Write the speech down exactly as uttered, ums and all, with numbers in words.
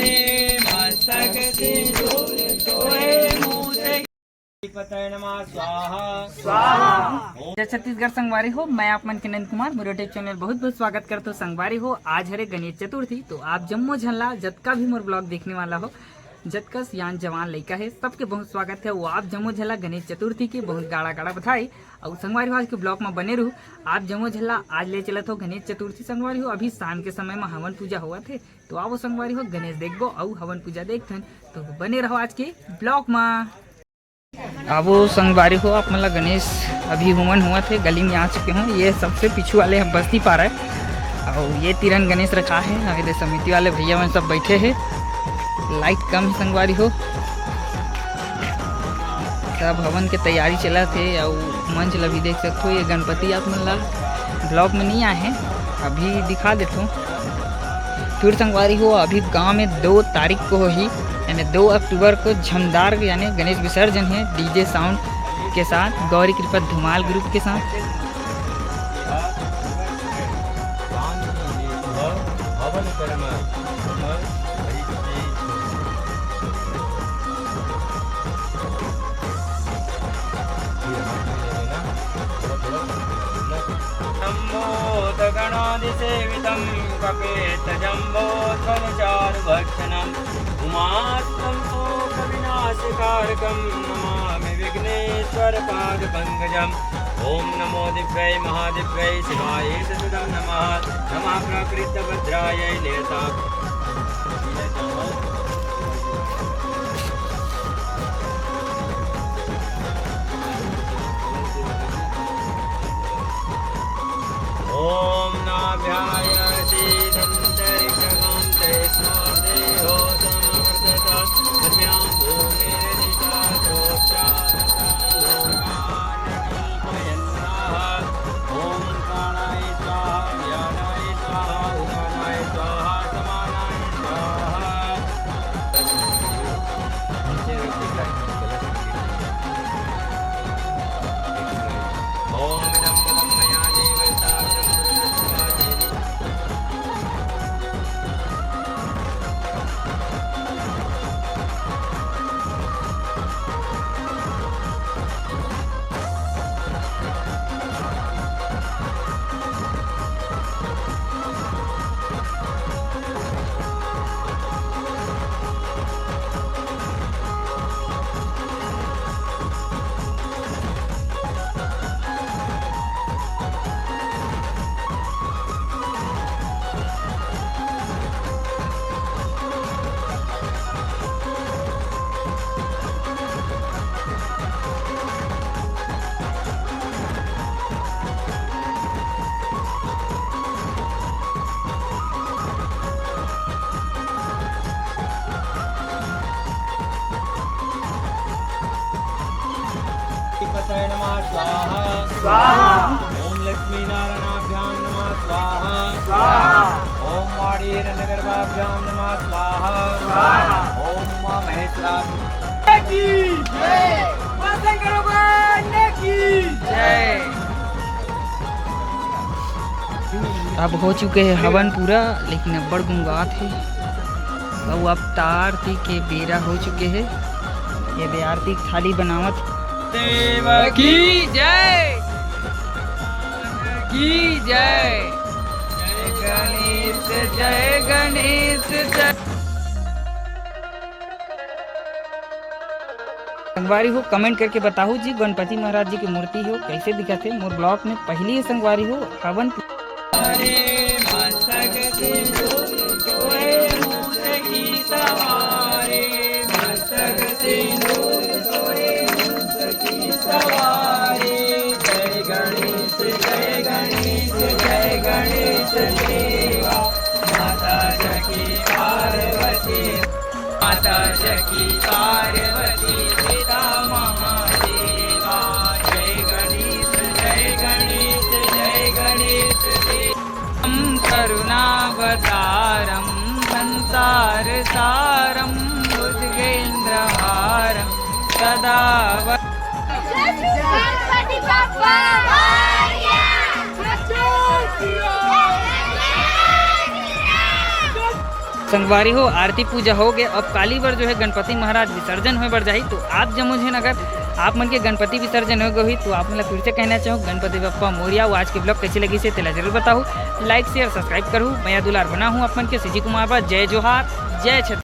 मस्तक सिंदूर सोए मुझे। पतये नमः स्वाहा। स्वाहा। जय छत्तीसगढ़ संगवारी हो, मैं आप मन के नंद कुमार, मोर YouTube चैनल बहुत बहुत स्वागत करथो संगवारी हो। आज हरे गणेश चतुर्थी, तो आप जम्मो झन ला, जतका भी मोर ब्लॉग देखने वाला हो, जतका सियान जवान लइका हे, सबके बहुत स्वागत हे। वो आप जम्मो झन ला गणेश चतुर्थी के बहुत गाड़ा गाड़ा बधाई। अउ संगवारी हो, आज के ब्लॉग में बने रहू। आप जम्मो झन ला आज ले चलत हो गणेश चतुर्थी संगवारी हो। अभी शाम के समय में हवन पूजा होवत हे, तो आवो संगवारी हो, गणेश देखबो अउ हवन पूजा देखथन। तो बने रहो आज के ब्लॉग में। आवो संगवारी हो, आप मन ला गणेश अभी हवन होवत हे, गली में आ चुके हों। ये सबसे पीछू वाले हम बस्ती पारा हे, अउ ये तीरन गणेश रखा हे। अउ एदे समिति वाले भैया मन सब बैठे हे, लाइट कम हे संगवारी हो। सब हवन के तैयारी चलत हे, अउ मंच ला भी देख सकथो। ये गणपति आप मन ला ब्लॉग में नहीं आए हे, अभी दिखा देथो। फिर संगवारी हो, अभी गांव में दो तारीख को होही, यानी दो अक्टूबर को झमदार यानी गणेश विसर्जन हे, डीजे साउंड के साथ, गौरी कृपा धुमाल ग्रुप के साथ। हवन कर्म सम्मोदगणादिसेवितं कपेतजम्बोज्ज्वलचारुभक्षणम्। उमासुतं शोकविनाशकारकं नमामि विघ्नेश्वरपादपङ्कजम्। ॐ नमो दिव्यै महादिव्यै शिवाय सततं नमः। नमः प्रकृतभद्रायै निरता। ॐ नाभ्याय शीर्षन्तरिक्षगं तेजोदेहो समवर्तत। पृथिव्यां भूमिरधिष्ठातो चारता लोकान् कल्पयन्नः। ॐ प्राणाय स्वाहा, व्यानाय स्वाहा, उदानाय स्वाहा, समानाय स्वाहा। ॐ इदं मया देवता। पतये नमः स्वाहा। स्वाहा। ॐ लक्ष्मीनारायणाभ्यां नमः स्वाहा। स्वाहा। ॐ वाणीरण्यगर्भाभ्यां नमः स्वाहा। स्वाहा। ॐ उमा महेश्वरा की जय। माँ शंकर भगवान की जय। अब हो चुके हे हवन पूरा, लेकिन अब्बड़ गुंगात हे। अउ अब त आरती के बेरा हो चुके हे। ये दे आरती के थाली बनावत। देव की जय, की जय। जय गणेश, जय गणेश, जय। संगवारी हो, कमेंट करके बताहू जी, गणपति महाराज जी की मूर्ति हो, कैसे दिखत हे? मोर ब्लॉग में पहली संगवारी हो, हवन। माता सखी पार्वती पिता महादेवा। जय गणेश, जय गणेश, जय गणेश देव। करुणावतारं संसार सारं भुजगेंद्रहारं सदा व- गणपति बप्पा मोरया। संगवारी हो, आरती पूजा हो गए, अब काली बर जो है गणपति महाराज विसर्जन होए बर जाही। तो आप जम्मो झन, अगर आप मन के गणपति विसर्जन हो गए होही, तो आप मन ला फिर से कहना चाहूँ, गणपति बप्पा मोरिया। वो आज के ब्लॉग कैसे लगिस हे, तेला जरूर बताहू। लाइक, शेयर, सब्सक्राइब करहू। मया दुलार बना हूँ आप मन के, सीजी कुमार बा। जय जोहार, जय छत्तीसगढ़।